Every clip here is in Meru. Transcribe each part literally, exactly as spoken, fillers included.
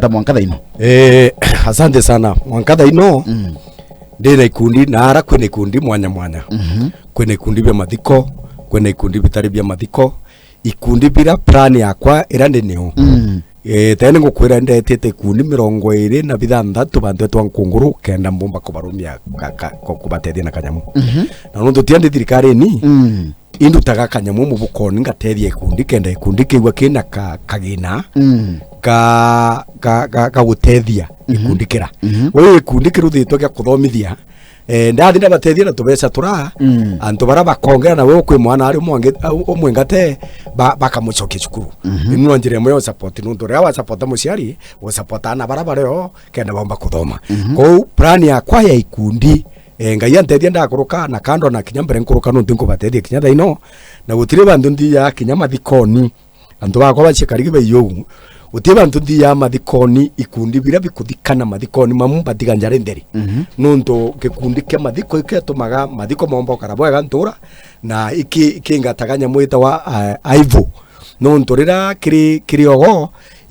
ta mwanka thaino? Eh, asante sana. Mwanka thaino, mm, ndina ikundi, na ara kwina ikundi mwanya mwanya. Mhm. Kwina ikundi bia mathiko, kwina ikundi bitari bia mathiko, ikundi bira plan yakwa ira ndi niyo. Mm. Eh, tene ngukwira ndetite ikundi mirongo iri na bithanthatu bantu betwa nkunguru kenda mbumba kubarumia ka, ka, ku-, kubatethia na kanyamu. Mhm. Na nontu tia ndi thirikarini, mm, indutaga kanyamu mubukoni ngatethia ikundi kenda ikundi kiigua kina ka, kagina, mm, ka, ka, ka, ka gutethia, mhm, ikundi kira. Mhm. Gwe ikundi kiruthitwe gia kuthomithia, eh, ndathi ndabatethia na tubeca tura, mm, antu bara bakongera na we ukwi mwana ari umwe angi-, u-, umwe ngate, ba-, bakamucokia cukuru. Mhm. Ino njira imwe ya usupport, nontu riria wa support muciari, u support ana bara bari o, kenda bomba kuthoma. Mhm. Kou plan yakwa ya ikundi, eh, Ngai antethia ndakuruka, na kando na kinya mbere nkuruka nontu nkubatethia kinya thaino, na gutiri bantu nthiaa kinya mathikoni. Antu bakwa ba Chiakariga baiyo ugu. Guti bantu nthiaa mathikoni, ikundi bira bikuthikana mathikoni mamu mbatiga njara ntheri. Mhm. Nontu gikundi kia mathiko ikiatumaga mathiko momba ukara bwega ntura, na iki-, ikingataga nyamu itawa, ah, aivu. Nontu rira kiri, kiri ogo,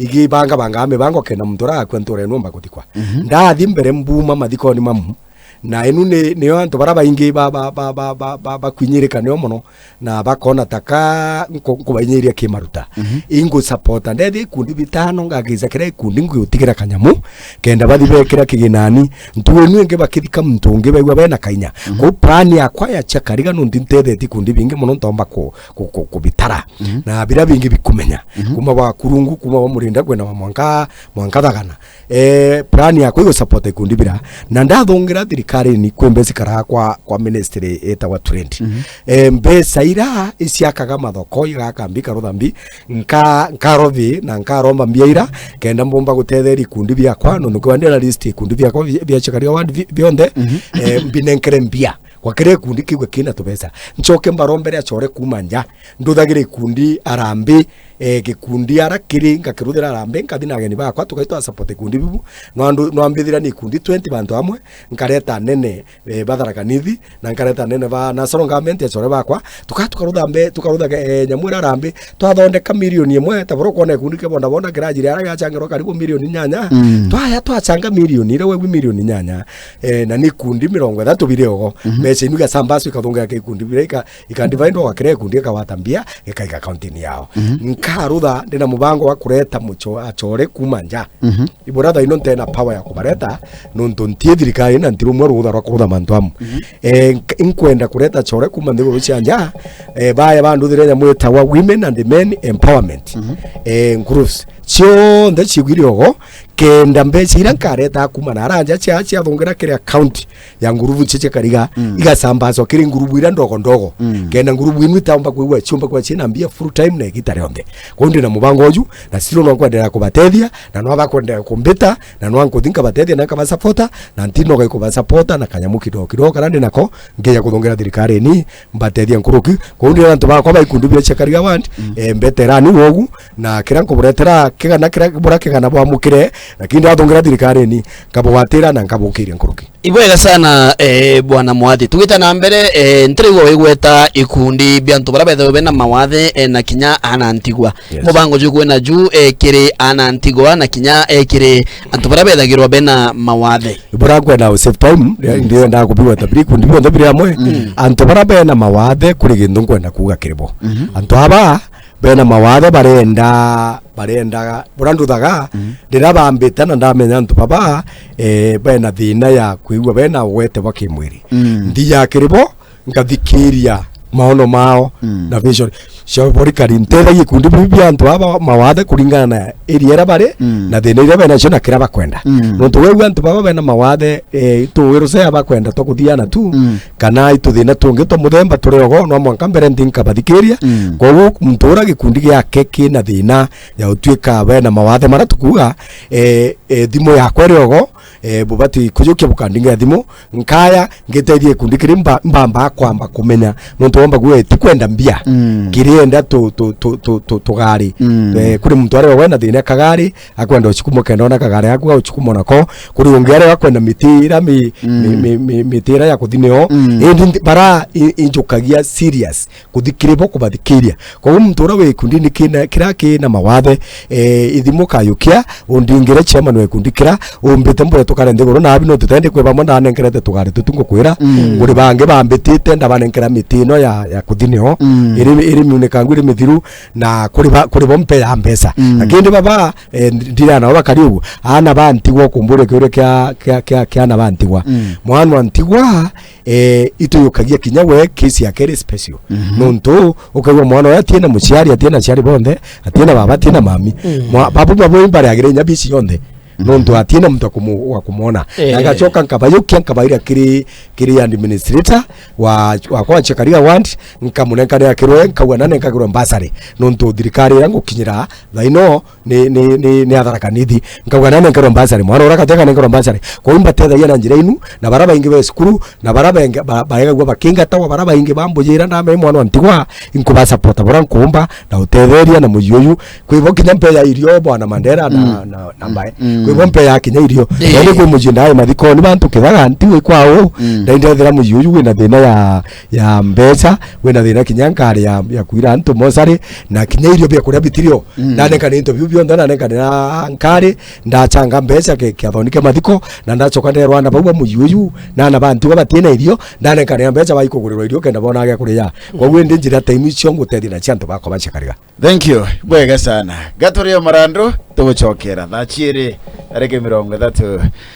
igibangabangaa mibango kenda muntu arakua ntura enu omba kuthikwa. Mhm. Ndathi mbere mbuma mathikoni mamu, na enu ni, nio antu bara baingi ba, ba, bakwinyirika nio mono, na bakona taka nku-, nkubainyiria kimaruta. Mhm. Ingusapota, ndethia ikundi bitano, ngagiza kiria ikundi ngutigira kanyamu, kenda bathi bekira kiginani, ntugu inu ingi bakithika muntu ungi baigua bena kainya. Mhm. Kou plan yakwa ya Chiakariga nontu ntethetie ikundi bingi mono ntomba ku-, ku-, ku-, kubitara. Mhm. Na biria bingi bikumenya. Mhm. Kuma ba Kurungu, kuma ba Murinda kwenda ba mwanka, mwanka Thagana. Eh, plan yakwa igusupport ikundi bira. Na ndathungira thirikarini kwi mbeca ikaraga kwa, kwa ministry itagwa trade. Mhm. Eh, mbeca ira iciakaga mathoko, igaka mbi, karutha mbi, nka-, nkarothi na nkaromba mbia ira, kenda mbumba gutetheria ikundi biakwa, nontu kwa ndira list ikundi biakwa bi-, bia Chiakariga ward bi-, bionthe, mhm, eh, mbinenkere mbia. Kwa kiria gikundi kiu kina tubeca. Ncoke mbarombere acore kuuma nja. Nduthagire ikundi arambi, eh, gikundi ara kiri, ngakiruthira arambi, nkathi na ageni bakwa, tukaitwa support ikundi bibu. No andu, no ambithira ni ikundi twenty bantu amwe, nkareta nene, eh, ba Tharaka Nithi, na nkareta nene ba national government, acore bakwa, tuka-, tukarutha mbe-, tukarutha, eh, nyamu ira arambi, twathondeka milioni imwe, ta buru kwona ikundi kia bodaboda kirajire ara giachangirwa karibu milioni inyanya. Mm. Twaya twachanga milioni, ira wegwi milioni inyanya. Eh, na ni ikundi mirongo ithatu biri ogo. Mhm. Mbeca inu igasambaswa ikathungira ki ikundi bira ika-, ikadivide oga kiria ikundi gikagwata mbia, gikaiga kaunti-ini yao. Mhm. Nkarutha, ndina mubango wa kureta muco-, acore kuuma nja. Mhm. Ibura thaino ntena power ya kubareta, nontu nti thirikari na ntirumwa rutha rwa kurutha mantu amu. Mhm. Eh, nk-, nkwenda kureta acore kuuma nthiguru cia nja, eh, baya banduthire nyamu itagwa Women and Men Empowerment. Mhm. Eh, groups. Cionthe ciigwire ogo, kenda mbeca iria nkareta kuuma na aranja cia, ciathungira kiri account ya ngurubu cia Chiakariga, mm, igasambazwa kiri ngurubu iria ndogo ndogo. Mm. Kenda ngurubu inu itaumba kwigua, ciumba kwa ciina mbia full time na igita rionthe. Kwou ndina mubango uju, na still no nkwenderea kubatethia, na no bakwenderea kumbita, na no nkuthi nkabatethia na nkabasapota, na ntinoga ikubasapota na kanyamu kidogo kidogo, kana ndi nako, ngeja kuthungira thirikari ni mbatethia nkuruki. Kwou ndina antu bakwa ba ikundi bia Chiakariga ward, mm, eh, mbeterani wogu, na kiria nkuburetera kigana, kiria bura kigana bwamukire, lakini ndathungira thirikari ni nkabugwatira na nkabukiria nkuruki. Ibwega sana, eh, Bwana Mwathi. Tugite na mbere, eh, ntirigwa wigweta ikundi bia antu bara bethagwa bena mawathe, eh, na kinya ana ntigwa. Yes. Mubango juku wina ju, eh, kiri ana ntigwa na kinya, eh, kiri antu bara bethagirwa bena mawathe. Bura nkwenda u save time, mm, ndirenda kubigweta biri ikundi bionthe biri amwe. Mm. Antu bara bena mawathe kuri gintu nkwenda kuuga kiri bo. Mhm. Antu aba bena mawathe barenda, barenda, bura nduthaga, mhm, riria bambita na ndamenya antu baba, eh, bena thina ya kwigua bena ugwete bwa kimwiri. Mm. Nthiaga kiri bo, nkathikiria maono mao, mm, na vision. Cia borikari, ntethagia ikundi biu bia antu aba mawathe kuringana na area iria bari, mm, na thina iria benacio na kiria bakwenda. Mm. Nontu weu antu baba bena mawathe, eh, tuwirusea bakwenda twa kuthiana tu, mm, kana ituthina tungi twa muthemba turi ogo, no mwanka mbere nthi nkabathikiria. Mm. Koguo muntu ura gikundi giake kina thina ya utuika bena mawathe mara tukuga, eh, eh, thimu yakwa iri ogo, eh, bubati kujukia bukandingira thimu, nkaya, ngitethia gikundi kiri mba-, mbamba kwamba kumenya. Nontu wamba kuuga ti kwenda mbia. Mm. Kirienda tu-, tu-, tu-, tu-, tu-, tugari. Mm. Eh, kuri muntu aria wena thina kagari, akwenda ucikuma kenda ona kagari gaku gaucikuma nako. Kuri ungi aria akwenda miti ira mi-, Mm. mi-, mi-, mi-, miti ira ya kuthi nio. Mm. Indi nthi-, bara i-, injukagia serious kuthi kiri bo kubathikiria. Koguo muntu uria wi gikundini kina, kira kina mawathe, eh, ithimu kayukia, undingire chairman wa gikundi kira, umbite mbure tukare nthiguru, na abi no tutendi kwi bamwe ndanenkerete tugari tutu ngukwira, Mm. kuri bangi bambitite ndabanenkera miti ino ya, ya kuthi nio, Mm. iri, iri miunikangu iri mithiru, na kuri ba, kuri bo mpe ya mbeca. Mm. Lakini baba, eh, ndirana nabo bakari uguo, aana ba ntigwa, kumburia kiuria kia, kia, kia, kia aana ba ntigwa. Mm. Mwana wa ntigwa, eh, ituyukagia kinya we case yake iri special. Mhm. Nontu ukaigua mwana uyu atina muciari, atina aciari bonthe, atina baba, atina mami. Mm. Mwa-, babu babo imbare agire inya bici yonthe. Mhm. Nontu atina muntu wa kumu-, wa kumwona. Eh. Na agacoka nkabayukia, nkabaira kiri, kiri administrator wa, wa kwa Chekaria ward, nkamunenkanira kirwe, nkauga nane nkagirwa mbasari. Nontu thirikari iria ngukinyira thaino, ni, ni, ni, ni Atharaka Nithi. Nkauga, "Nani nkerwa mbasari?" Mwana uria agatega, "Nani nkerwa mbasari?" Kwou mbatethagia na njira inu, na bara baingi be cukuru, na bara benge-, ba-, baegagua bakingatagwa, bara baingi bambujira, ndamenya mwana wa ntigwa, inkubasapota bura nkuumba, na utetheria na muji uyu. Kwi bo kinya mpe ya irio, Bwana Mandera, na, Mm. na, na mbae. Mm. Kwi bo mpe ya kinya irio. Eh. Yaani kwi muji ndae mathikoni, bantu kithaga ntigwa ikwao, Mm. ndaindethera muji uyu wina thina ya, ya mbeca, wina thina kinya nkari ya, ya kuira antu mosari, na kinya irio bia kuria bitirio. Mm. Ndanenkanira into biu bionthe, ndanenkanira nkari, ndachanga mbeca ke-, kiathoni kia mathiko, na ndacoka nderwa aana bau ba muji uyu, na aana ba ntigwa batina irio, ndanenkanira mbeca baikugurirwa irio kenda bona gia kuria. Koguo indi njira ta inu icio ngutethia na cia antu bakwa ba Chekaria. Thank you. Bwega sana. Gaturio Marandu, tugucokera thaa ciiri, areke mirongo ithatu.